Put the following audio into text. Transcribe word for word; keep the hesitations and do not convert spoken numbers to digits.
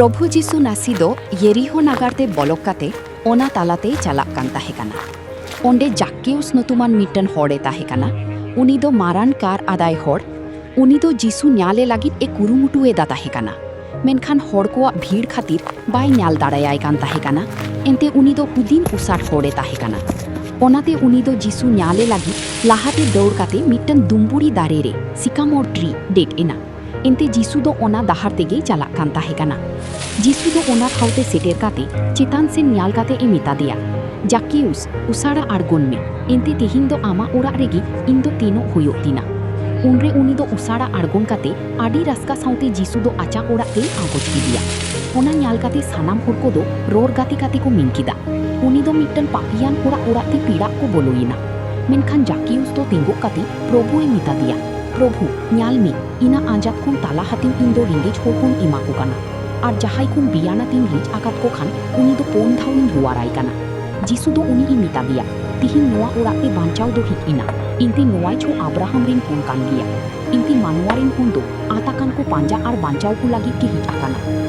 ᱯᱨᱚᱵᱷᱩ ᱡᱤᱥᱩ ᱱᱟᱥᱤ ᱫᱚ ᱭᱮᱨᱤᱦᱳ ᱱᱟᱜᱟᱨ ᱛᱮ ᱵᱚᱞᱚᱠ ᱠᱟᱛᱮ ᱚᱱᱟ ᱛᱟᱞᱟᱛᱮᱭ ᱪᱟᱞᱟᱜ ᱠᱟᱱ ᱛᱟᱦᱮᱸ ᱠᱟᱱᱟ᱾ ᱚᱸᱰᱮ ᱡᱟᱠᱠᱮᱭᱩᱥ ᱧᱩᱛᱩᱢᱟᱱ ᱢᱤᱫᱴᱟᱝ ᱦᱚᱲᱮ ᱛᱟᱦᱮᱸ ᱠᱟᱱᱟ᱾ ᱩᱱᱤ ᱫᱚ ᱢᱟᱨᱟᱱ ᱠᱟᱨ ᱟᱫᱟᱭ ᱦᱚᱲ᱾ ᱩᱱᱤ ᱫᱚ ᱡᱤᱥᱩ ᱧᱟᱞᱮ ᱞᱟᱹᱜᱤᱫ ᱮ ᱠᱩᱨᱩᱢᱩᱴᱩ ᱮᱫᱟ ᱛᱟᱦᱮᱸ ᱠᱟᱱᱟ᱾ ᱢᱮᱱᱠᱷᱟᱱ ᱦᱚᱲ ᱠᱚᱣᱟᱜ ᱵᱷᱤᱲ ᱠᱷᱟᱹᱛᱤᱨ ᱵᱟᱭ ᱧᱟᱞ ᱫᱟᱲᱮᱭᱟᱭ ᱠᱟᱱ ᱛᱟᱦᱮᱸ ᱠᱟᱱᱟ᱾ ᱮᱱᱛᱮ ᱩᱱᱤ ᱫᱚ ᱦᱩᱫᱤᱱ ᱩᱥᱟᱨ ᱦᱚᱲᱮ ᱛᱟᱦᱮᱸ ᱠᱟᱱᱟ᱾ ᱚᱱᱟᱛᱮ ᱩᱱᱤ ᱫᱚ ᱡᱤᱥᱩ ᱧᱟᱞᱮ ᱞᱟᱹᱜᱤᱫ ᱞᱟᱦᱟᱛᱮ ᱫᱟᱹᱲ ᱠᱟᱛᱮ ᱢᱤᱫᱴᱟᱝ ᱫᱩᱢᱵᱩᱲᱤ ᱫᱟᱨᱮ ᱨᱮ, ᱥᱤᱠᱟᱢᱳᱨ ᱴᱨᱤ, ᱫᱮᱡ ᱮᱱᱟ᱾ ᱮᱱᱛᱮ ᱡᱤᱥᱩ ᱫᱚ ᱚᱱᱟ ᱰᱟᱦᱟᱨ ᱛᱮᱜᱮᱭ ᱪᱟᱞᱟᱜ ᱠᱟᱱ ᱛᱟᱦᱮᱸ ᱠᱟᱱᱟ᱾ ᱡᱤᱥᱩ ᱫᱚ ᱚᱱᱟ ᱴᱷᱟᱶ ᱛᱮ ᱥᱮᱴᱮᱨ ᱠᱟᱛᱮ ᱪᱮᱛᱟᱱ ᱥᱮᱱ ᱧᱟᱞ ᱠᱟᱛᱮ ᱮ ᱢᱮᱛᱟ ᱫᱮᱭᱟ, "ᱡᱟᱠᱠᱮᱭᱩᱥ, ᱩᱥᱟᱹᱨᱟ ᱟᱬᱜᱚᱱ ᱢᱮ᱾ ᱮᱱᱛᱮ ᱛᱮᱦᱮᱧ ᱫᱚ ᱟᱢᱟᱜ ᱚᱲᱟᱜ ᱨᱮᱜᱮ ᱤᱧ ᱫᱚ ᱛᱮᱱᱚᱜ ᱦᱩᱭᱩᱜ ᱛᱤᱧᱟ᱾" ᱩᱱᱨᱮ ᱩᱱᱤ ᱫᱚ ᱩᱥᱟᱹᱨᱟ ᱟᱬᱜᱚᱱ ᱠᱟᱛᱮ ᱟᱹᱰᱤ ᱨᱟᱹᱥᱠᱟᱹ ᱥᱟᱶᱛᱮ ᱡᱤᱥᱩ ᱫᱚ ᱟᱡᱟᱜ ᱚᱲᱟᱜ ᱛᱮᱭ ᱟᱸᱜᱚᱪ ᱠᱮᱫᱮᱭᱟ᱾ ᱚᱱᱟ ᱧᱟᱞ ᱠᱟᱛᱮ ᱥᱟᱱᱟᱢ ᱦᱚᱲ ᱠᱚᱫᱚ ᱨᱚᱲ ᱜᱟᱛᱮ ᱠᱟᱛᱮ ᱠᱚ ᱢᱮᱱ ᱠᱮᱫᱟ, "ᱩᱱᱤ ᱫᱚ ᱢᱤᱫᱴᱟᱝ ᱯᱟᱯᱤᱭᱟᱱ ᱦᱚᱲᱟᱜ ᱚᱲᱟᱜ ᱛᱮ ᱯᱮᱲᱟᱜ ᱠᱚ ᱵᱚᱞᱚᱭᱮᱱᱟ!" ᱢᱮᱱᱠᱷᱟᱱ ᱡᱟᱠᱠᱮᱭᱩᱥ ᱫᱚ ᱛᱤᱸᱜᱩᱜ ᱠᱟᱛᱮ ᱯᱨᱚᱵᱷᱩᱭ ᱢᱮᱛᱟ ᱫᱮᱭᱟ, "ᱯᱨᱚᱵᱷᱩ, ᱧᱟᱞ ᱢᱮ, ᱤᱧᱟᱜ ᱟᱸᱡᱟᱫ ᱠᱷᱚᱱ ᱛᱟᱞᱟ ᱦᱟᱹᱴᱤᱧ ᱤᱧ ᱫᱚ ᱨᱮᱸᱜᱮᱡ ᱦᱚᱲ ᱠᱚᱧ ᱮᱢᱟ ᱠᱚ ᱠᱟᱱᱟ, ᱟᱨ ᱡᱟᱦᱟᱸᱭ ᱠᱚᱧ ᱵᱤᱭᱟᱱᱟᱛᱤᱧ ᱨᱤᱡ ᱟᱠᱟᱫ ᱠᱚ ᱠᱷᱟᱱ, ᱩᱱᱤ ᱫᱚ ᱯᱩᱱ ᱫᱷᱟᱣ ᱤᱧ ᱨᱩᱣᱟᱹᱲᱟᱭ ᱠᱟᱱᱟ᱾" ᱡᱤᱥᱩ ᱫᱚ ᱩᱱᱤᱭ ᱢᱮᱛᱟ ᱫᱮᱭᱟ, "ᱛᱤᱦᱤᱧ ᱱᱚᱣᱟ ᱚᱲᱟᱜ ᱛᱮ ᱵᱟᱧᱪᱟᱣ ᱫᱚ ᱦᱮᱡ ᱮᱱᱟ, ᱮᱱᱛᱮ ᱱᱚᱣᱟᱭ ᱪᱷᱚ ᱟᱵᱨᱟᱦᱟᱢ ᱨᱮᱱ ᱦᱚᱱ ᱠᱟᱱ ᱜᱮᱭᱟ᱾ ᱮᱱᱛᱮ ᱢᱟᱱᱣᱟ ᱨᱮᱱ ᱦᱚᱱ ᱫᱚ ᱟᱫ ᱟᱠᱟᱱ ᱠᱚ ᱯᱟᱸᱡᱟ ᱟᱨ ᱵᱟᱧᱪᱟᱣ ᱠᱚ ᱞᱟᱹᱜᱤᱫ ᱜᱮ ᱦᱮᱡ ᱟᱠᱟᱱᱟ᱾"